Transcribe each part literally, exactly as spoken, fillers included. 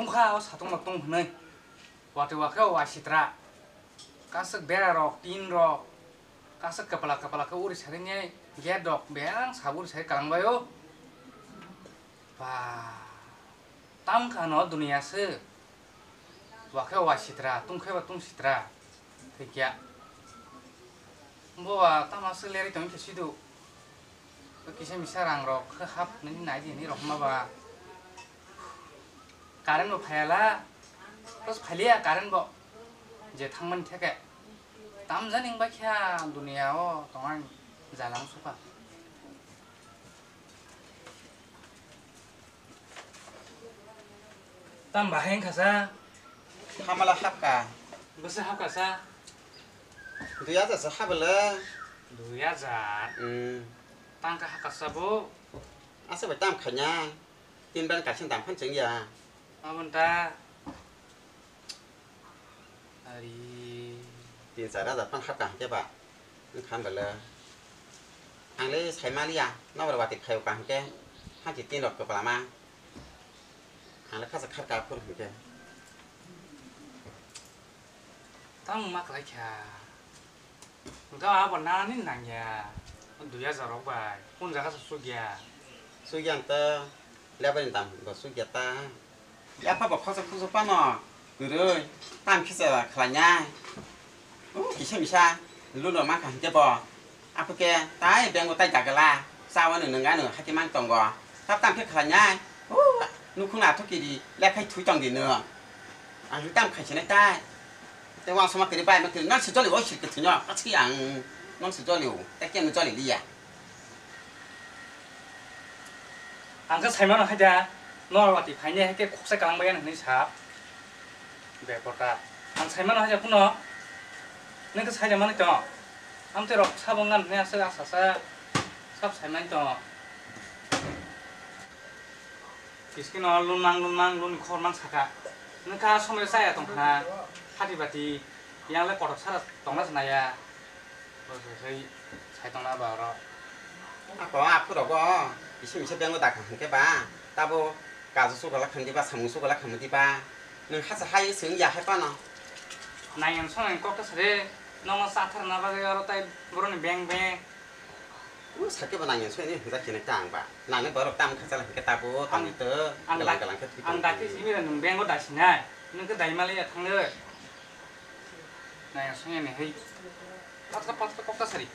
Tongkha o satung rok tong hwnwi. Watwi wakhe o waisitra. Kaswk bera rok, tin rok. Kaswk kwpla kwpla khe uri sarinai gate rok beng sabo uri sari kwlangbai o. Ba. Tam kha no duniya se. Wakhe o waisitra, tungkhe ba tungsitra. Thikya. Bo ba tama se leri tong khe sidu. Kisa misa rang rok khe hap nini nai di ni rok ma ba. Current bo phayala. Bas phaliya current bo. Je thangmani theke. Tamjani wngbai khe duniya o tongnai jalang suka. Tam bahai wngkha sa. Hamala hapka. Bwswk hapka sa? Dui hajar sa habala. Dui hajar? Hmm. Tangka hapka sa bo? Asa bai tam khaina. Tin ban kaisa dam phan chengya. Abon ta. Ari. Tin char hajar phan hapka hwnkhe ba. Wngkha bala. Ang le sai maliya. Nokbar wati khayo ka hwnkhe. Hanchi tin rok kwplama. Ang le khasa kharka phur hwnkhe. Tamo ma khlai kha. Hwnkhe abo nani nangya. Dui hajar rok bai. Kung jaga se sugya. Sugya ang ta. Lebar ni dam bo sugya ta. Yapha bo khosok khosok phano kwrwi tam khe se khlainai. O kisa misa luno mankha hinkhe bo. Aphuke tai bengo tai dagala. Chawano nwnga nw hati mang tongo. Tap tam khe khlainai. O nukhung athok kiri lekhai thui tong di nw. Ang tam khaisinai tai. Te wansukma kwrwi bai ma kwrwi nang se joli o sirke thunyo. Kachi ang nang se joli o. Te kenu joli liya. Ang khe saimano hai da, norok watwi phainai hai khe khoksa kwlangbai ya hwnwi sa. Bepota. Ang saimano hai da phano. Nang khe sai da manwi tong. Amtwi rok sabo wngna hwnwi aswk asa sa. Sab saimani tong. Kiskino lunmang lunmang lun khormang saka. Nang kha somoi chaya tong kha. Phati bati. Yang le kotok sara tongna se naya. Bo se sai, sai tongna ba oro. Ako aphuru rogo, kisa misa bengo dakha hwnkhe ba, tabo kajo sugola khamdi ba, samung sugola khamdi ba. Nwng hasa hai se wngya hai phano. Nayang songyang kok ta sare, nono chatharna bagwi oro tai boroni beng beng. O sakhe bo nangya songya ni hwnjak khe nai ta ang ba. Nangni borok tam kha chala hwnkhe tabo, ang, tangwi to, ang galang dak-, galang khe thwi ang tong dakhe khe. Simi nwng bengo dasinai, nwng khe dai maliya thangwi. Nayang songya ni hwi. Pathra pathra kok ta sari.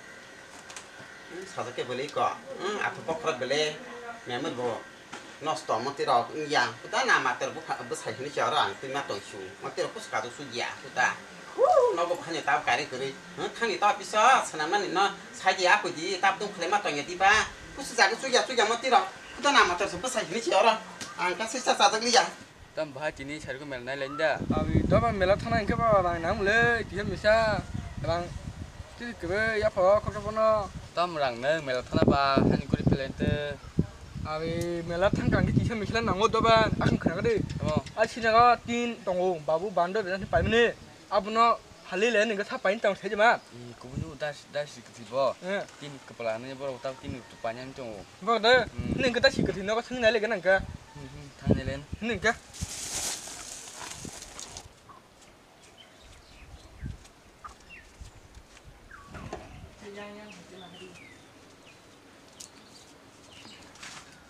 Hmm, sajak khe bwlwi ko. Hmm, athu bokhorok bwlwi. Memwr bo. Nosto moti rok wngya. Kuda na mator bwkha bwsai hwnwi khe oro ang twi ma tongsu. Moti rok kusu kajak su ya kuda. Hu, nogo bwkhani tab kari kwrwi. Hmm, thangni tab bisa swnamnani no saidi akudi tab dum khlai ma tongya diba. Kusu jaga su ya su ya moti rok. Kuda na mator se bwsai hwnwi khe oro. Ang kha sisa sajak liya. Tam bahai tini sariko mela nai lain da. Abi doba mela thana hingke ba rang nang le, tiya misa rang tiri kebe ya pho khokro bono. Tam rang nang mela thana ba hani kuri pelente. Abi mela thang kang kisa misa nango doba, akang khana de. Tamo. A sinaga tin tongo, babu bando bena paimene. Abono Hali le ningkhe sa paini tang sai jema. I kubuni das das kwthwi bo. Eh. Tin kwpla ni borok ta tin kwpla ni tongo. Bo de. Hmm. Ningkhe ta si kwthwi nogo sing nai le ganang khe. Hmm, hmm, thang nai le. Ningkhe.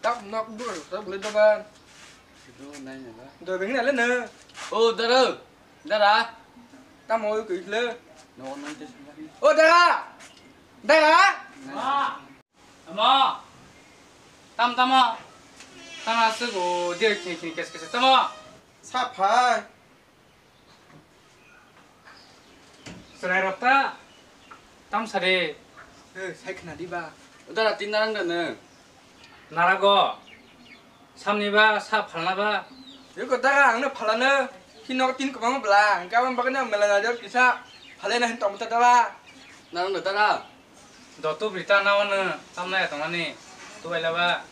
Tak nok dur, tak boleh doban. Sido nai nai ba. Do bengna le na. O dara. Dara. Tamo oi koi le. No no te sangari. O dara. Dara. Ma. Ama. Tam tamo. Tama sugo dia kini kini kes kes tamo. Saphai. Serai rok ta. Tam sari. Eh, sai khna di ba. Dara tin narang da nang. Narago. Samni ba, sa phalna ba. Eko daga ang no phalano, hino tin kwbangma bwla, ang kabang bagwi no mela na jor kisa phalai na hin tong ta dala. Nang no dala. Dotu brita na wano, tam na ya tong ani, tu bai la ba.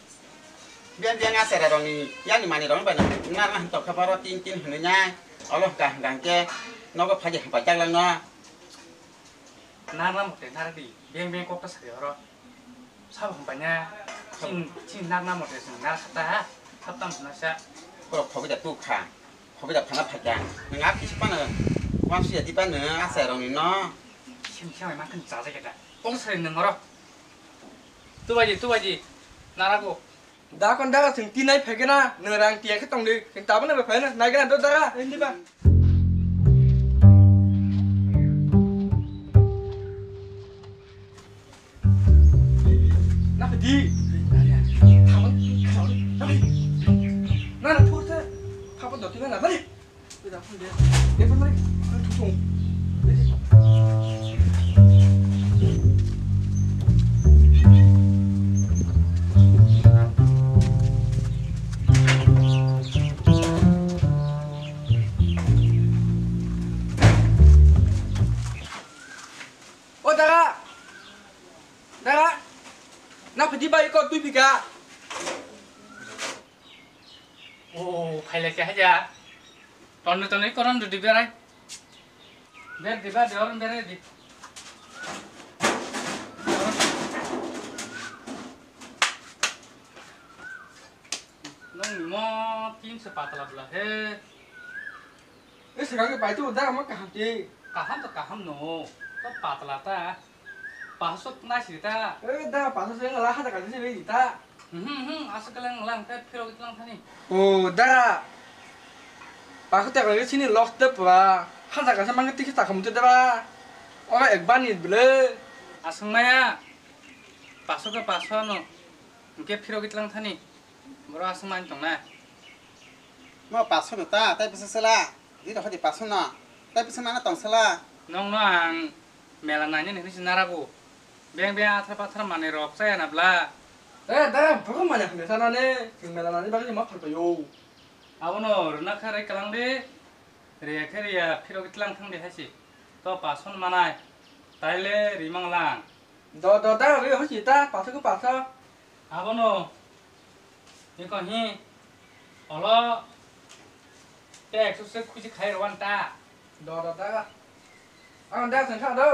Biang biang a sera rong ni, yang ni mani rong bai na, na na hin tong kha baro tin tin hin nya, olo ka gang ke, nogo phaji hampai jak lang no. Narna mote nardi, beng beng kok ta sari oro. Sabo hampai na, chini, chini narna mote chwng nar kha ta, ha? Haptam hwnna sa. Borok phogwi da tuk kha. Kopi da phana phaikha. Nwng a kisa phano. Wamsi ya di phano a sai rong ni no. Sim sim ai ma khan cha ja keta. Kong sai nwng oro. Tubaji, tubaji. Narago. Da kon da sing tinai phaikha na. Nwng rang tiya khe tong di. Sing tabana ba phaina. Nai gana do da. Indi ba. Na di. Thaman, thaman, na di. Na na thurte. Thapa doti na na di. Beda phun de. De phun mari. Thu thu. O dara. Dara, na phidi bai ko twi phika. O, phailai khe haja. Tonne tonne koron dudi berai. Ber di ba, de oron berai di. Nong ni mo tin se patla bla he. E, sekarang ke pai tu, dara mo kaham ti. Kaham to kaham no. To patla ta. Pasok nai si ta. Eh, da, pasok se ngala hata kali se ni ta. Hmm, hmm, asal kalian ngelang, kayak pirok itu lang tani. Oh, da. Pasok tak kali sini lost de pura. Hata kali se mangga tiki tak kamu tu da ba. Ora ek bani bele. Asal maya. Pasok ke pasok no. Engke phirogwi tlang thani. Borok aswk manwi tong na. Mo pasok no ta, tai bwswk sela. Di rokha di pasok no. Tai bwswk mana tong sela. Nong no ang mela nainani hinwi se narago. Beng beng athar pathar manwi rok chaya na bla. Eh, da, bwkha manya hinwi sana ne. Chwng mela nani bagwi ma phalpaio. Abono rwna kha rai kalang de. Riya khe riya phirogwi tlang thang de hai se. To pasok manai. Taile rimang lang. Do, do, da, ri hosi ta, pasok ko pasok. Abono. Iko hi. Olo. Te ekso se khuji khai rwan ta. Do, do, da. Ang da sen kha do.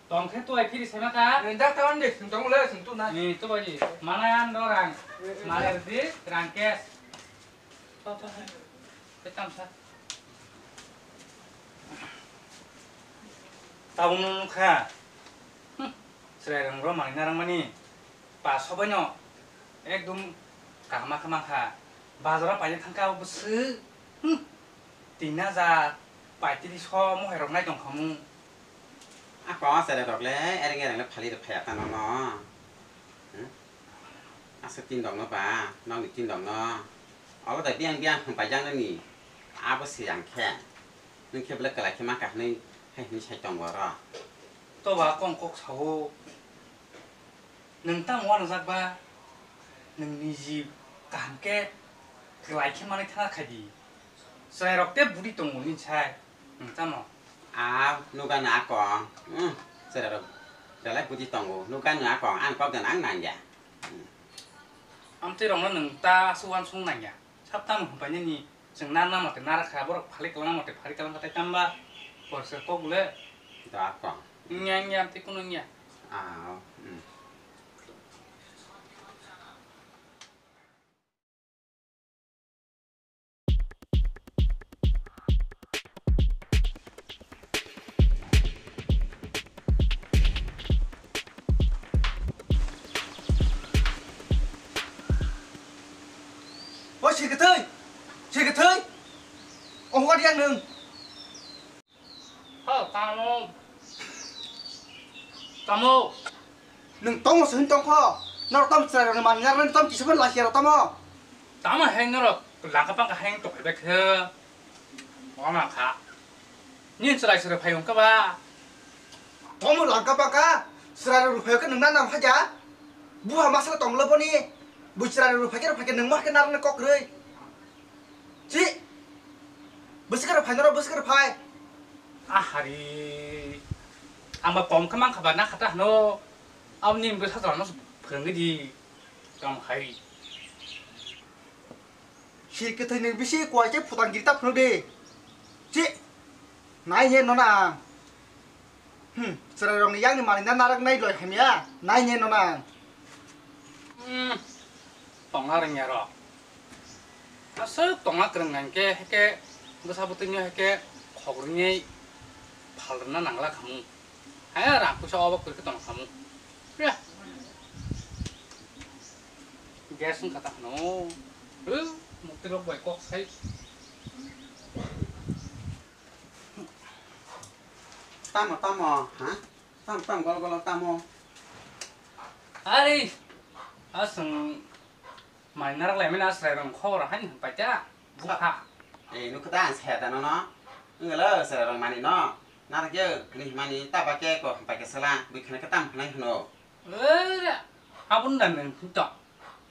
Tong khe tuai phiri sema ka. Ni da ta on de, sen tong le, sen tu na. Ni tu baji. Mana an do rang. Eh, eh, mana eh. Di rang cash. To, to, to. Te tamsa. Tabuk no nukha. Hmm. Chwrairok rok manwi narwkmani. Pasok bai no. Ekdom kaham khe mankha. Bazar o paina thangkha abo bwswk. Hmm. Tin hajar, paitris o mohai rok nai tongkha mu. A kwbangma chwrairok le ereng ereng le phali rok phaiya ta nono. Hmm? Aswk tin dok no ba, nokni tin dok no. Abo da biyang biyang paijak nani. Abo se yang khe. Nwng khe belai kwlai khe ma kha hwnwi hai hwnwi sai tongo oro. To ba kong kok sao. Nwng tamo uanajak ba? Nwng niji kaham khe kwlai khe manwi thana khai di. Chwrairok tei budi tongo nini sai. Nwng tamo? A nugano a kong. Hmm, chwrairok belai budi tongo. Nugano a kong. Ang kok gana ang nangya. Hmm. Amtwi rokno nwng ta aswk uansuk nangya. Sab tamo hwnpainani chwng narwkna mote narwk kha, borok phalik kwlangna mote phalik kwlang kha, tei tamba porsa kok le. Da kong. Wngya, wngya, tei kunu wngya. Ah, hmm. O sirkethai, sirkethai, ongkha yang nwng. Ha, tamo. Tamo. Nwng tamo sini tongkho. Norok tamo chwrairokni manwi narwknani tamo kisa phano lachiya rok tamo. Tamo hai norok langka pangka hai tongphai bai khe. Wana kha. Nini chwrai chwrai phai wngkha ba? Tomo langka baka, chwrai rok rwphai khe nwng na nang phaikha? Buha masa tonglo boni, bui chwrai rok rwphai khe rwphai khe nwng ma khe narwkni kok kwrwi. Chi? Bwswk khe rwphai norok, bwswk khe rwphai? Ahari. Ang ba kom khe mankha ba na kha ta hwno. Aboni bwsa chwla no phwrwngwi di. Tamo hai. Si kwthwini bisi kuaisa phutang giri ta phunuk di. Chi. Nai he nona ang. Hmm, chwrairokni yakni manwi na narwknai loi hamya. Nai he nona ang. Hmm. Tongna rwngya rok. Aswk tongna kwrwng nang khe, heke Bwsa bwtwino hai khe khok rwngwi phalrwna nangla khamu. Hai rang puisa obo kwrwi khe tong khamu. Ya. Gas wngkha ta hwno. Hwp, muktwi rok bai kok sai. Tamo, tamo, ha? Tam, tam, gol, gol, tamo. Ari, aswng mai narak lai mani aswrai rong khobor hai paita. Bukha. Eh, nukha ta ang saya ta nono. Wngkha lo aswrai rong mani no. Narak je, kini himani, ta ba ke ko, pai ke sala, bui khana ke tam khanai hwno. Eh, abun dan nang to.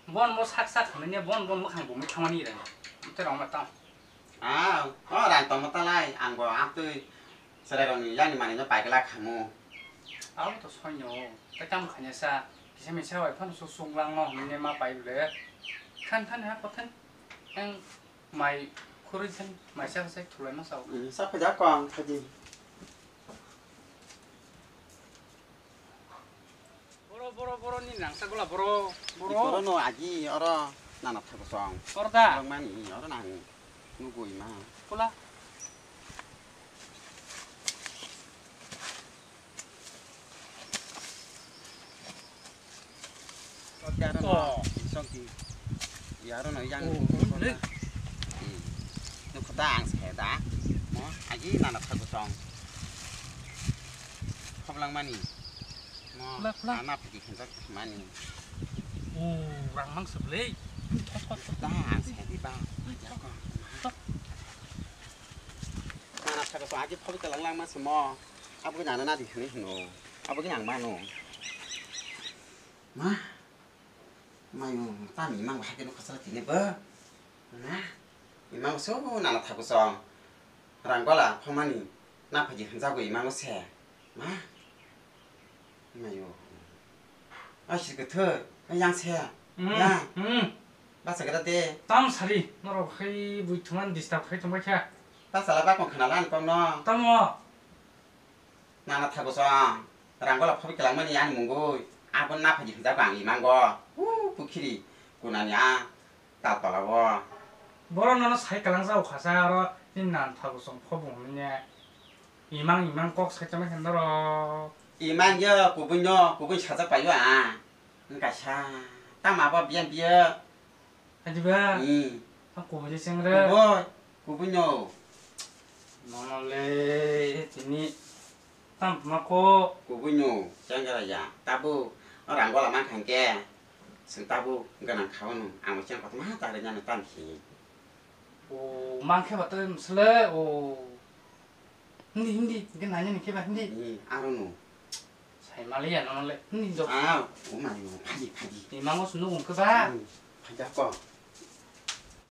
Bon bo sak sak hwnwi ne bon bon mwkhang bumwi thangmani rang. Ite rang ma tang. Ah, o rang tongma talai, ang bo amtwi chwrairokni yani manwino paigwlak khamu. Abo to soino, tei tamo khainasa, kisa misa bai phano su sung langno hwnwi ne ma pai bwle. Khan khan ha kothan, ang mai khurui khan, mai sa sa thulai ma sao. Hmm, sa phaja kong thaji. Boro, boro, boro ni nangsa gola, boro, boro. Boro no agi, oro nana thago song. Oro da? Oro mani, oro nang nugui ma. Pula. Oro no, oh, isok di. Ya, oro no yang. Oh, nugui ma. Hmm. Nukha da ang se da. Mo, agi nana thago song. Khoblang mani. Mo, pula, pula. Ana pagi khenjak mani. O, rang mang se bwle. Da, ang se di ba. Nana thago song agi phobi kalang lang ma se mo. Abo nana na di hini hino. Abo nang mano. Ma. Mayu, tami imang bahai khe nukha sala tini bo. Na, imang so nana thago song. Rang gola phomani, na phaji hwnjago imang se. Ma. Mayu. Ai si kwthwi, ai yang se. Hmm, ya. Hmm. Basa gra de. Tam sari, norok hai bui thuman disturb khai tongbai kha. Basa la bakon khana lan kong no. Tamo. Nana thago song, rang gola phobi kalang mani ani mungwi, abo na phaji hwnjago ang imango, u pukhiri, kunani a, talpala o. Boro nono sai kalang jago khasa, aro nini nana thago song phobo hwnwi ne, imang imang kok sai tongma khe norok. Imang yo, kubui no, kubui sajak paio a, wngkha sa, tamo abo biyang biyo. Adiba? Hmm. Ang kubui je chengra. Kubui, kubui no. Nono le tini tam tuma ko. Kubui no, chengra ya. Tabu, o rang gola mang khang ke. Sing tabu, ganang khawano. Ang chengra kotor ma ta re nyano tam hi. O, mang khe ba to sele, o. Hindi, hindi, hindi, nanya ni khe ba hindi. Ni, aro no. Sai maliya nono le, hindi jok. Ah, o mani no, phaji, phaji. Ni mango sunu ung khe ba. Hmm, phaji ako.